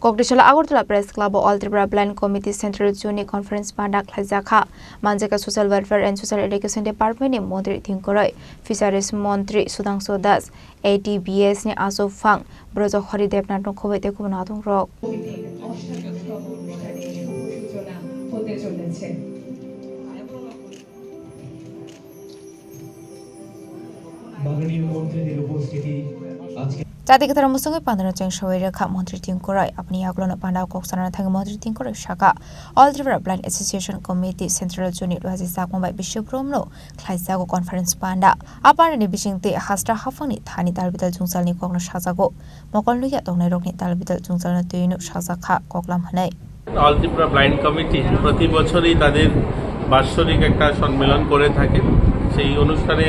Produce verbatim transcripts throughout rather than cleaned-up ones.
Kokdisala Agartala Press Club o All Tripura Blind Committee Central June ni conference panda khlaijakha. Manjaka Social Welfare and Social Education Department ni Montri Tingkoroi, Fisheries Montri Sudhangshu Das, A T B S ni Asok Phang, Brojo Hori Debnath no khoboi tei kubun adong rok. মাননীয় মন্ত্রীদের উপস্থিতি আজকে Jati kwthar musungwi pandano cheng sawai rwkha Montri Tingkoroi. Aboni yagulono panda kok sanana thangwi Montri Tingkoroi saka, All Tripura Blind Association Committee Central June ni rwajak jakma bai Bishu Bromno khlaijago conference panda. A pandani bisingtwi hasra haphangni thani dalbidal jwngjalni kokno sajago. Mokol nukya tongnairokni dalbidal jwngjalno twiwino sajakha koklam hwnwi. All Tripura blind committee প্রতি বছরই তাদের বাৎসরিক একটা সম্মেলন করে থাকে। সেই অনুষ্ঠানে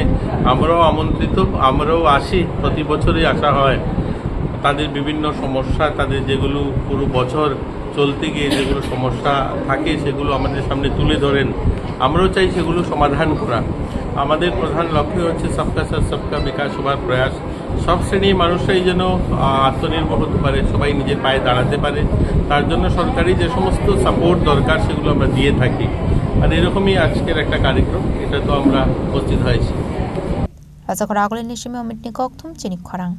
আমরাও আমন্ত্রিত, আমরাও আসি, প্রতি বছরই আসা হয়। তাদের বিভিন্ন সমস্যা, তাদের যেগুলো পুরো বছর চলতে গিয়ে যেগুলো সমস্যা থাকে, সেগুলো আমাদের সামনে তুলে ধরেন। আমরাও চাই সেগুলো সমাধান করা। আমাদের প্রধান লক্ষ্য হচ্ছে সবকা সাথ সবকা বিকাশ, সবার প্রয়াস। সব শ্রেণীর মানুষরাই যেন, আহ, আত্মনির্ভর হতে পারে, সবাই নিজের পায়ে দাঁড়াতে পারে, তার জন্য সরকারি যে সমস্ত সাপোর্ট দরকার, সেগুলো আমরা দিয়ে থাকি। আর এরকমই আজকের একটা কার্যক্রম, এটা তো আমরা উপস্থিত হয়েছি। Rajak Ragul ni simi Amit ni kok thum chini khorang.